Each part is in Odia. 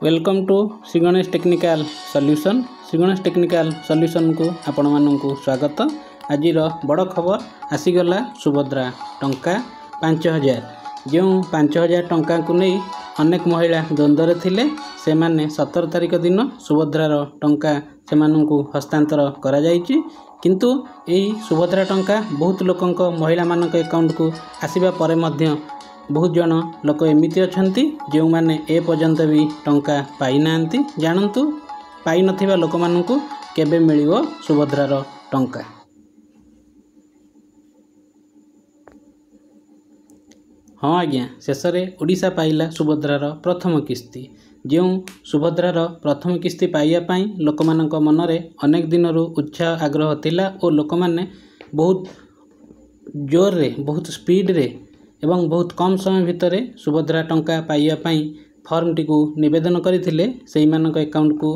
Welcome to Shri Ganesh Technical Solution. Shri Ganesh technical ସଲ୍ୟୁସନ୍କୁ ଆପଣମାନଙ୍କୁ ସ୍ୱାଗତ। ଆଜିର ବଡ଼ ଖବର, ଆସିଗଲା ସୁଭଦ୍ରା ଟଙ୍କା 5000। ଯେଉଁ 5000 ଟଙ୍କାକୁ ନେଇ ଅନେକ ମହିଳା ଦ୍ୱନ୍ଦ୍ୱରେ ଥିଲେ, ସେମାନେ 17 ତାରିଖ ଦିନ ସୁଭଦ୍ରାର ଟଙ୍କା ସେମାନଙ୍କୁ ହସ୍ତାନ୍ତର କରାଯାଇଛି। କିନ୍ତୁ ଏହି ସୁଭଦ୍ରା ଟଙ୍କା ବହୁତ ଲୋକଙ୍କ, ମହିଳାମାନଙ୍କ ଆକାଉଣ୍ଟକୁ ଆସିବା ପରେ ମଧ୍ୟ ବହୁତ ଜଣ ଲୋକ ଏମିତି ଅଛନ୍ତି ଯେଉଁମାନେ ଏପର୍ଯ୍ୟନ୍ତ ବି ଟଙ୍କା ପାଇନାହାନ୍ତି। ଜାଣନ୍ତୁ, ପାଇନଥିବା ଲୋକମାନଙ୍କୁ କେବେ ମିଳିବ ସୁଭଦ୍ରାର ଟଙ୍କା? ହଁ ଆଜ୍ଞା, ଶେଷରେ ଓଡ଼ିଶା ପାଇଲା ସୁଭଦ୍ରାର ପ୍ରଥମ କିସ୍ତି। ଯେଉଁ ସୁଭଦ୍ରାର ପ୍ରଥମ କିସ୍ତି ପାଇବା ପାଇଁ ଲୋକମାନଙ୍କ ମନରେ ଅନେକ ଦିନରୁ ଉତ୍ସାହ, ଆଗ୍ରହ ଥିଲା ଓ ଲୋକମାନେ ବହୁତ ଜୋରରେ, ବହୁତ ସ୍ପିଡ଼ରେ ଏବଂ ବହୁତ କମ୍ ସମୟ ଭିତରେ ସୁଭଦ୍ରା ଟଙ୍କା ପାଇବା ପାଇଁ ଫର୍ମଟିକୁ ନିବେଦନ କରିଥିଲେ, ସେଇମାନଙ୍କ ଆକାଉଣ୍ଟକୁ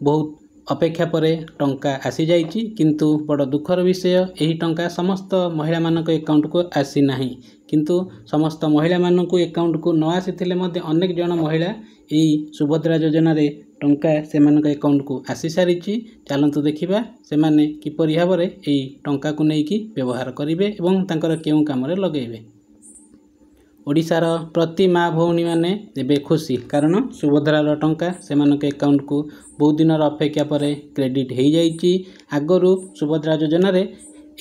ବହୁତ ଅପେକ୍ଷା ପରେ ଟଙ୍କା ଆସିଯାଇଛି। କିନ୍ତୁ ବଡ଼ ଦୁଃଖର ବିଷୟ, ଏହି ଟଙ୍କା ସମସ୍ତ ମହିଳାମାନଙ୍କ ଆକାଉଣ୍ଟକୁ ଆସିନାହିଁ। କିନ୍ତୁ ସମସ୍ତ ମହିଳାମାନଙ୍କୁ ଆକାଉଣ୍ଟକୁ ନ ଆସିଥିଲେ ମଧ୍ୟ ଅନେକ ଜଣ ମହିଳା ଏହି ସୁଭଦ୍ରା ଯୋଜନାରେ ଟଙ୍କା ସେମାନଙ୍କ ଆକାଉଣ୍ଟକୁ ଆସିସାରିଛି। ଚାଲନ୍ତୁ ଦେଖିବା, ସେମାନେ କିପରି ଭାବରେ ଏହି ଟଙ୍କାକୁ ନେଇକି ବ୍ୟବହାର କରିବେ ଏବଂ ତାଙ୍କର କେଉଁ କାମରେ ଲଗାଇବେ। ଓଡ଼ିଶାର ପ୍ରତି ମା ଭଉଣୀମାନେ ଏବେ ଖୁସି, କାରଣ ସୁଭଦ୍ରାର ଟଙ୍କା ସେମାନଙ୍କ ଆକାଉଣ୍ଟକୁ ବହୁତ ଦିନର ଅପେକ୍ଷା ପରେ କ୍ରେଡ଼ିଟ୍ ହୋଇଯାଇଛି। ଆଗରୁ ସୁଭଦ୍ରା ଯୋଜନାରେ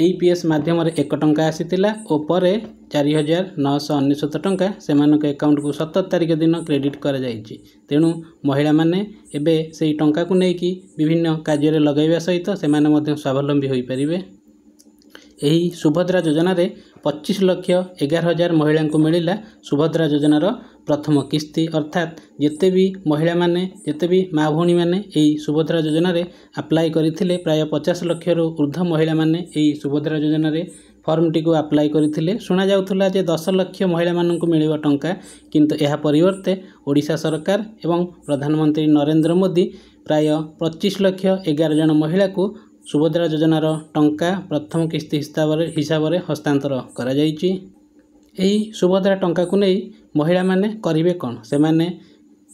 ଏଇ ପି ଏସ୍ ମାଧ୍ୟମରେ 1 ଟଙ୍କା ଆସିଥିଲା ଓ ପରେ 4999 ଟଙ୍କା ସେମାନଙ୍କ ଆକାଉଣ୍ଟକୁ 17 ତାରିଖ ଦିନ କ୍ରେଡ଼ିଟ୍ କରାଯାଇଛି। ତେଣୁ ମହିଳାମାନେ ଏବେ ସେଇ ଟଙ୍କାକୁ ନେଇକି ବିଭିନ୍ନ କାର୍ଯ୍ୟରେ ଲଗାଇବା ସହିତ ସେମାନେ ମଧ୍ୟ ସ୍ୱାବଲମ୍ବୀ ହୋଇପାରିବେ। ଏହି ସୁଭଦ୍ରା ଯୋଜନାରେ 25,11,000 ମହିଳାଙ୍କୁ ମିଳିଲା ସୁଭଦ୍ରା ଯୋଜନାର ପ୍ରଥମ କିସ୍ତି। ଅର୍ଥାତ୍ ଯେତେ ବି ମହିଳାମାନେ, ଯେତେ ବି ମା ଭଉଣୀମାନେ ଏହି ସୁଭଦ୍ରା ଯୋଜନାରେ ଆପ୍ଲାଏ କରିଥିଲେ, ପ୍ରାୟ 50 ଲକ୍ଷରୁ ଉର୍ଦ୍ଧ୍ୱ ମହିଳାମାନେ ଏହି ସୁଭଦ୍ରା ଯୋଜନାରେ ଫର୍ମଟିକୁ ଆପ୍ଲାଏ କରିଥିଲେ। ଶୁଣାଯାଉଥିଲା ଯେ 10 ଲକ୍ଷ ମହିଳାମାନଙ୍କୁ ମିଳିବ ଟଙ୍କା, କିନ୍ତୁ ଏହା ପରିବର୍ତ୍ତେ ଓଡ଼ିଶା ସରକାର ଏବଂ ପ୍ରଧାନମନ୍ତ୍ରୀ ନରେନ୍ଦ୍ର ମୋଦି ପ୍ରାୟ 25 ଲକ୍ଷ 11 ଜଣ ମହିଳାକୁ ସୁଭଦ୍ରା ଯୋଜନାର ଟଙ୍କା ପ୍ରଥମ କିସ୍ତି ହିସାବରେ ହସ୍ତାନ୍ତର କରାଯାଇଛି। ଏହି ସୁଭଦ୍ରା ଟଙ୍କାକୁ ନେଇ ମହିଳାମାନେ କରିବେ କ'ଣ? ସେମାନେ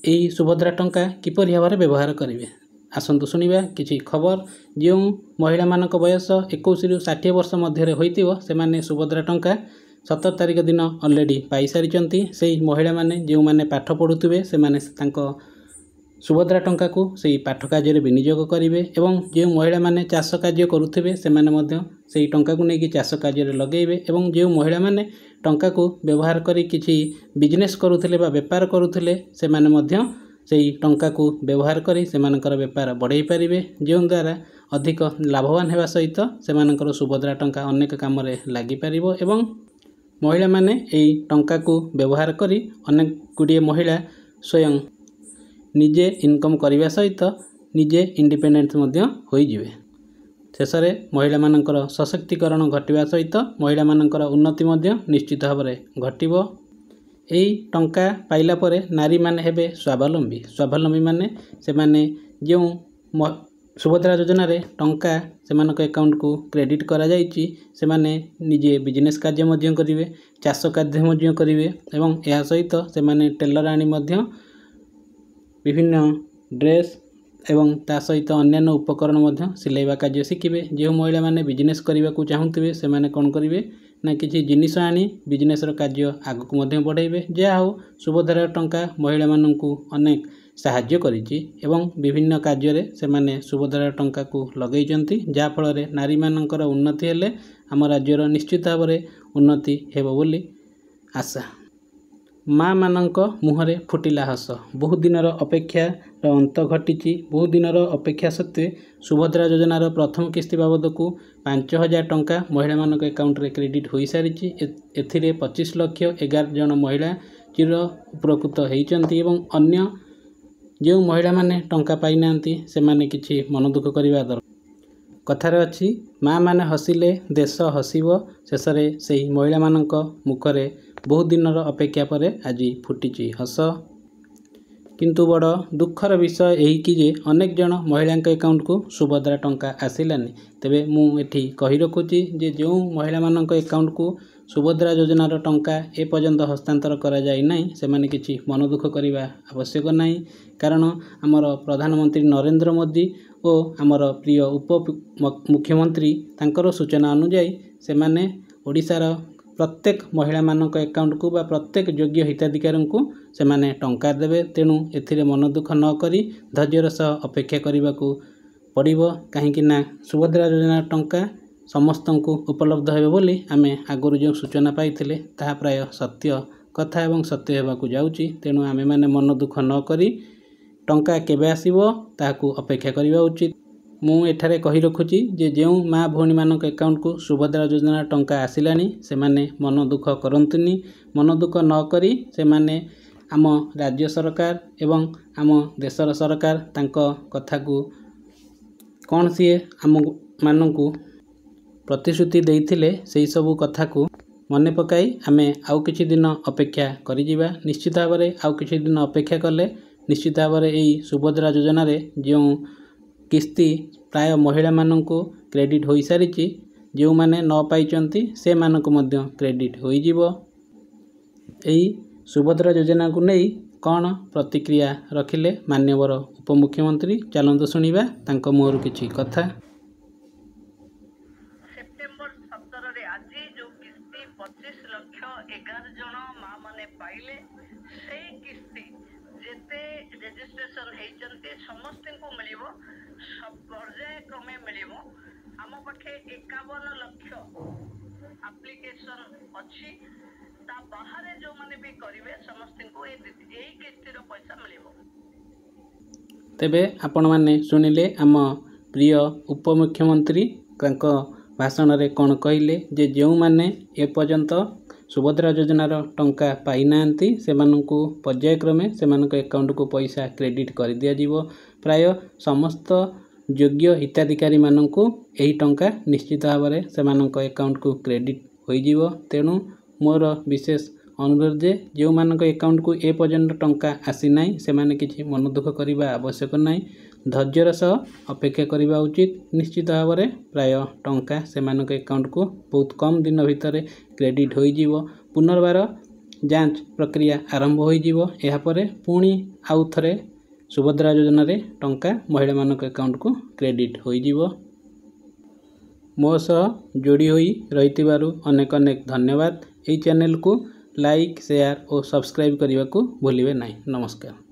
ଏହି ସୁଭଦ୍ରା ଟଙ୍କା କିପରି ଭାବରେ ବ୍ୟବହାର କରିବେ? ଆସନ୍ତୁ ଶୁଣିବା କିଛି ଖବର। ଯେଉଁ ମହିଳାମାନଙ୍କ ବୟସ 21ରୁ 60 ବର୍ଷ ମଧ୍ୟରେ ହୋଇଥିବ, ସେମାନେ ସୁଭଦ୍ରା ଟଙ୍କା 17 ତାରିଖ ଦିନ ଅଲରେଡ଼ି ପାଇସାରିଛନ୍ତି। ସେହି ମହିଳାମାନେ ଯେଉଁମାନେ ପାଠ ପଢ଼ୁଥିବେ, ସେମାନେ ତାଙ୍କ ସୁଭଦ୍ରା ଟଙ୍କାକୁ ସେଇ ପାଠ କାର୍ଯ୍ୟରେ ବିନିଯୋଗ କରିବେ ଏବଂ ଯେଉଁ ମହିଳାମାନେ ଚାଷ କାର୍ଯ୍ୟ କରୁଥିବେ, ସେମାନେ ମଧ୍ୟ ସେଇ ଟଙ୍କାକୁ ନେଇକି ଚାଷ କାର୍ଯ୍ୟରେ ଲଗାଇବେ ଏବଂ ଯେଉଁ ମହିଳାମାନେ ଟଙ୍କାକୁ ବ୍ୟବହାର କରି କିଛି ବିଜନେସ୍ କରୁଥିଲେ ବା ବେପାର କରୁଥିଲେ, ସେମାନେ ମଧ୍ୟ ସେଇ ଟଙ୍କାକୁ ବ୍ୟବହାର କରି ସେମାନଙ୍କର ବେପାର ବଢ଼ାଇ ପାରିବେ, ଯେଉଁ ଦ୍ୱାରା ଅଧିକ ଲାଭବାନ ହେବା ସହିତ ସେମାନଙ୍କର ସୁଭଦ୍ରା ଟଙ୍କା ଅନେକ କାମରେ ଲାଗିପାରିବ। ଏବଂ ମହିଳାମାନେ ଏଇ ଟଙ୍କାକୁ ବ୍ୟବହାର କରି ଅନେକ ଗୁଡ଼ିଏ ମହିଳା ସ୍ୱୟଂ ନିଜେ ଇନକମ୍ କରିବା ସହିତ ନିଜେ ଇଣ୍ଡିପେଣ୍ଡେଣ୍ଟ ମଧ୍ୟ ହୋଇଯିବେ। ଶେଷରେ ମହିଳାମାନଙ୍କର ସଶକ୍ତିକରଣ ଘଟିବା ସହିତ ମହିଳାମାନଙ୍କର ଉନ୍ନତି ମଧ୍ୟ ନିଶ୍ଚିତ ଭାବରେ ଘଟିବ। ଏହି ଟଙ୍କା ପାଇଲା ପରେ ନାରୀମାନେ ହେବେ ସ୍ୱାବଲମ୍ବୀ। ସ୍ୱାବଲମ୍ବୀମାନେ ସେମାନେ ଯେଉଁ ସୁଭଦ୍ରା ଯୋଜନାରେ ଟଙ୍କା ସେମାନଙ୍କ ଆକାଉଣ୍ଟକୁ କ୍ରେଡ଼ିଟ୍ କରାଯାଇଛି, ସେମାନେ ନିଜେ ବିଜନେସ୍ କାର୍ଯ୍ୟ ମଧ୍ୟ କରିବେ, ଚାଷ କାର୍ଯ୍ୟ ମଧ୍ୟ କରିବେ ଏବଂ ଏହା ସହିତ ସେମାନେ ଟେଲର୍ ଆଣି ମଧ୍ୟ ବିଭିନ୍ନ ଡ୍ରେସ୍ ଏବଂ ତା ସହିତ ଅନ୍ୟାନ୍ୟ ଉପକରଣ ମଧ୍ୟ ସିଲେଇବା କାର୍ଯ୍ୟ ଶିଖିବେ। ଯେଉଁ ମହିଳାମାନେ ବିଜନେସ୍ କରିବାକୁ ଚାହୁଁଥିବେ, ସେମାନେ କ'ଣ କରିବେ ନା କିଛି ଜିନିଷ ଆଣି ବିଜନେସ୍ର କାର୍ଯ୍ୟ ଆଗକୁ ମଧ୍ୟ ବଢ଼ାଇବେ। ଯାହା ହେଉ, ସୁଭଦ୍ରାର ଟଙ୍କା ମହିଳାମାନଙ୍କୁ ଅନେକ ସାହାଯ୍ୟ କରିଛି ଏବଂ ବିଭିନ୍ନ କାର୍ଯ୍ୟରେ ସେମାନେ ସୁଭଦ୍ରାର ଟଙ୍କାକୁ ଲଗାଇଛନ୍ତି, ଯାହାଫଳରେ ନାରୀମାନଙ୍କର ଉନ୍ନତି ହେଲେ ଆମ ରାଜ୍ୟର ନିଶ୍ଚିତ ଭାବରେ ଉନ୍ନତି ହେବ ବୋଲି ଆଶା। ମାଆମାନଙ୍କ ମୁହଁରେ ଫୁଟିଲା ହସ। ବହୁତ ଦିନର ଅପେକ୍ଷାର ଅନ୍ତ ଘଟିଛି। ବହୁତ ଦିନର ଅପେକ୍ଷା ସତ୍ତ୍ୱେ ସୁଭଦ୍ରା ଯୋଜନାର ପ୍ରଥମ କିସ୍ତି ବାବଦକୁ 5000 ଟଙ୍କା ମହିଳାମାନଙ୍କ ଆକାଉଣ୍ଟରେ କ୍ରେଡ଼ିଟ୍ ହୋଇସାରିଛି। ଏଥିରେ 25 ଲକ୍ଷ 11 ଜଣ ମହିଳା ଚିର ଉପକୃତ ହୋଇଛନ୍ତି ଏବଂ ଅନ୍ୟ ଯେଉଁ ମହିଳାମାନେ ଟଙ୍କା ପାଇନାହାନ୍ତି, ସେମାନେ କିଛି ମନ ଦୁଃଖ କରିବା ଦରକାର। କଥାରେ ଅଛି, ମାଆମାନେ ହସିଲେ ଦେଶ ହସିବ। ଶେଷରେ ସେହି ମହିଳାମାନଙ୍କ ମୁଖରେ ବହୁତ ଦିନର ଅପେକ୍ଷା ପରେ ଆଜି ଫୁଟିଛି ହସ। କିନ୍ତୁ ବଡ଼ ଦୁଃଖର ବିଷୟ ଏହିକି ଯେ ଅନେକ ଜଣ ମହିଳାଙ୍କ ଆକାଉଣ୍ଟକୁ ସୁଭଦ୍ରା ଟଙ୍କା ଆସିଲାନି। ତେବେ ମୁଁ ଏଠି କହି ରଖୁଛି ଯେ ଯେଉଁ ମହିଳାମାନଙ୍କ ଆକାଉଣ୍ଟକୁ ସୁଭଦ୍ରା ଯୋଜନାର ଟଙ୍କା ଏପର୍ଯ୍ୟନ୍ତ ହସ୍ତାନ୍ତର କରାଯାଇ ନାହିଁ, ସେମାନେ କିଛି ମନ ଦୁଃଖ କରିବା ଆବଶ୍ୟକ ନାହିଁ। କାରଣ ଆମର ପ୍ରଧାନମନ୍ତ୍ରୀ ନରେନ୍ଦ୍ର ମୋଦି ଓ ଆମର ପ୍ରିୟ ଉପ ମୁଖ୍ୟମନ୍ତ୍ରୀ ତାଙ୍କର ସୂଚନା ଅନୁଯାୟୀ ସେମାନେ ଓଡ଼ିଶାର ପ୍ରତ୍ୟେକ ମହିଳାମାନଙ୍କ ଆକାଉଣ୍ଟକୁ ବା ପ୍ରତ୍ୟେକ ଯୋଗ୍ୟ ହିତାଧିକାରୀଙ୍କୁ ସେମାନେ ଟଙ୍କା ଦେବେ। ତେଣୁ ଏଥିରେ ମନ ଦୁଃଖ ନ କରି ଧୈର୍ଯ୍ୟର ସହ ଅପେକ୍ଷା କରିବାକୁ ପଡ଼ିବ, କାହିଁକି ନା ସୁଭଦ୍ରା ଯୋଜନା ଟଙ୍କା ସମସ୍ତଙ୍କୁ ଉପଲବ୍ଧ ହେବ ବୋଲି ଆମେ ଆଗରୁ ଯେଉଁ ସୂଚନା ପାଇଥିଲେ ତାହା ପ୍ରାୟ ସତ୍ୟ କଥା ଏବଂ ସତ୍ୟ ହେବାକୁ ଯାଉଛି। ତେଣୁ ଆମେମାନେ ମନ ଦୁଃଖ ନ କରି ଟଙ୍କା କେବେ ଆସିବ ତାହାକୁ ଅପେକ୍ଷା କରିବା ଉଚିତ। ମୁଁ ଏଠାରେ କହି ରଖୁଛି ଯେ ଯେଉଁ ମା ଭଉଣୀମାନଙ୍କ ଆକାଉଣ୍ଟକୁ ସୁଭଦ୍ରା ଯୋଜନା ଟଙ୍କା ଆସିଲାଣି, ସେମାନେ ମନ ଦୁଃଖ କରନ୍ତୁନି। ମନ ଦୁଃଖ ନ କରି ସେମାନେ ଆମ ରାଜ୍ୟ ସରକାର ଏବଂ ଆମ ଦେଶର ସରକାର ତାଙ୍କ କଥାକୁ କ'ଣ ସିଏ ଆମମାନଙ୍କୁ ପ୍ରତିଶ୍ରୁତି ଦେଇଥିଲେ, ସେହିସବୁ କଥାକୁ ମନେ ପକାଇ ଆମେ ଆଉ କିଛି ଦିନ ଅପେକ୍ଷା କରିଯିବା। ନିଶ୍ଚିତ ଭାବରେ ଆଉ କିଛି ଦିନ ଅପେକ୍ଷା କଲେ ନିଶ୍ଚିତ ଭାବରେ ଏହି ସୁଭଦ୍ରା ଯୋଜନାରେ ଯେଉଁ କିସ୍ତି ପ୍ରାୟ ମହିଳାମାନଙ୍କୁ କ୍ରେଡ଼ିଟ୍ ହୋଇସାରିଛି, ଯେଉଁମାନେ ନ ପାଇଛନ୍ତି ସେମାନଙ୍କୁ ମଧ୍ୟ କ୍ରେଡ଼ିଟ୍ ହୋଇଯିବ। ଏହି ସୁଭଦ୍ରା ଯୋଜନାକୁ ନେଇ କ'ଣ ପ୍ରତିକ୍ରିୟା ରଖିଲେ ମାନ୍ୟବର ଉପମୁଖ୍ୟମନ୍ତ୍ରୀ, ଚାଲନ୍ତୁ ଶୁଣିବା ତାଙ୍କ ମୁହଁରୁ କିଛି କଥା। ସେପ୍ଟେମ୍ବର 17ରେ ଆଜି ଯୋଉ କିସ୍ତି 25 ଲକ୍ଷ 11 ଜଣ ମା ମାନେ ପାଇଲେ, ସେଇ କିସ୍ତି ଯେତେ ରେଜିଷ୍ଟ୍ରେସନ ହେଇଛନ୍ତି ସମସ୍ତଙ୍କୁ ମିଳିବ, ପର୍ଯ୍ୟାୟକ୍ରମେ ମିଳିବ। ଆମ ପାଖେ 51 ଲକ୍ଷ ଆପ୍ଲିକେସନ ଅଛି। ତା ବାହାରେ ଯୋଉମାନେ ବି କରିବେ ସମସ୍ତଙ୍କୁ ଏଇ କିସ୍ତିର ପଇସା ମିଳିବ। ତେବେ ଆପଣମାନେ ଶୁଣିଲେ ଆମ ପ୍ରିୟ ଉପମୁଖ୍ୟମନ୍ତ୍ରୀ ତାଙ୍କ ଭାଷଣରେ କ'ଣ କହିଲେ ଯେ ଯେଉଁମାନେ ଏପର୍ଯ୍ୟନ୍ତ ସୁଭଦ୍ରା ଯୋଜନାର ଟଙ୍କା ପାଇନାହାନ୍ତି, ସେମାନଙ୍କୁ ପର୍ଯ୍ୟାୟକ୍ରମେ ସେମାନଙ୍କ ଆକାଉଣ୍ଟକୁ ପଇସା କ୍ରେଡ଼ିଟ୍ କରିଦିଆଯିବ। ପ୍ରାୟ ସମସ୍ତ ଯୋଗ୍ୟ ହିତାଧିକାରୀମାନଙ୍କୁ ଏହି ଟଙ୍କା ନିଶ୍ଚିତ ଭାବରେ ସେମାନଙ୍କ ଆକାଉଣ୍ଟକୁ କ୍ରେଡ଼ିଟ୍ ହୋଇଯିବ। ତେଣୁ ମୋର ବିଶେଷ ଅନୁରୋଧ ଯେ ଯେଉଁମାନଙ୍କ ଆକାଉଣ୍ଟକୁ ଏପର୍ଯ୍ୟନ୍ତ ଟଙ୍କା ଆସିନାହିଁ, ସେମାନେ କିଛି ମନ ଦୁଃଖ କରିବା ଆବଶ୍ୟକ ନାହିଁ। ଧୈର୍ଯ୍ୟର ସହ ଅପେକ୍ଷା କରିବା ଉଚିତ। ନିଶ୍ଚିତ ଭାବରେ ପ୍ରାୟ ଟଙ୍କା ସେମାନଙ୍କ ଆକାଉଣ୍ଟକୁ ବହୁତ କମ୍ ଦିନ ଭିତରେ କ୍ରେଡ଼ିଟ୍ ହୋଇଯିବ। ପୁନର୍ବାର ଯାଞ୍ଚ ପ୍ରକ୍ରିୟା ଆରମ୍ଭ ହୋଇଯିବ। ଏହାପରେ ପୁଣି ଆଉ ଥରେ ସୁଭଦ୍ରା ଯୋଜନାରେ ଟଙ୍କା ମହିଳାମାନଙ୍କ ଆକାଉଣ୍ଟକୁ କ୍ରେଡ଼ିଟ୍ ହୋଇଯିବ। ମୋ ସହ ଯୋଡ଼ି ହୋଇ ରହିଥିବାରୁ ଅନେକ ଅନେକ ଧନ୍ୟବାଦ। ଏହି ଚ୍ୟାନେଲକୁ ଲାଇକ୍, ସେୟାର ଓ ସବସ୍କ୍ରାଇବ୍ କରିବାକୁ ଭୁଲିବେ ନାହିଁ। ନମସ୍କାର।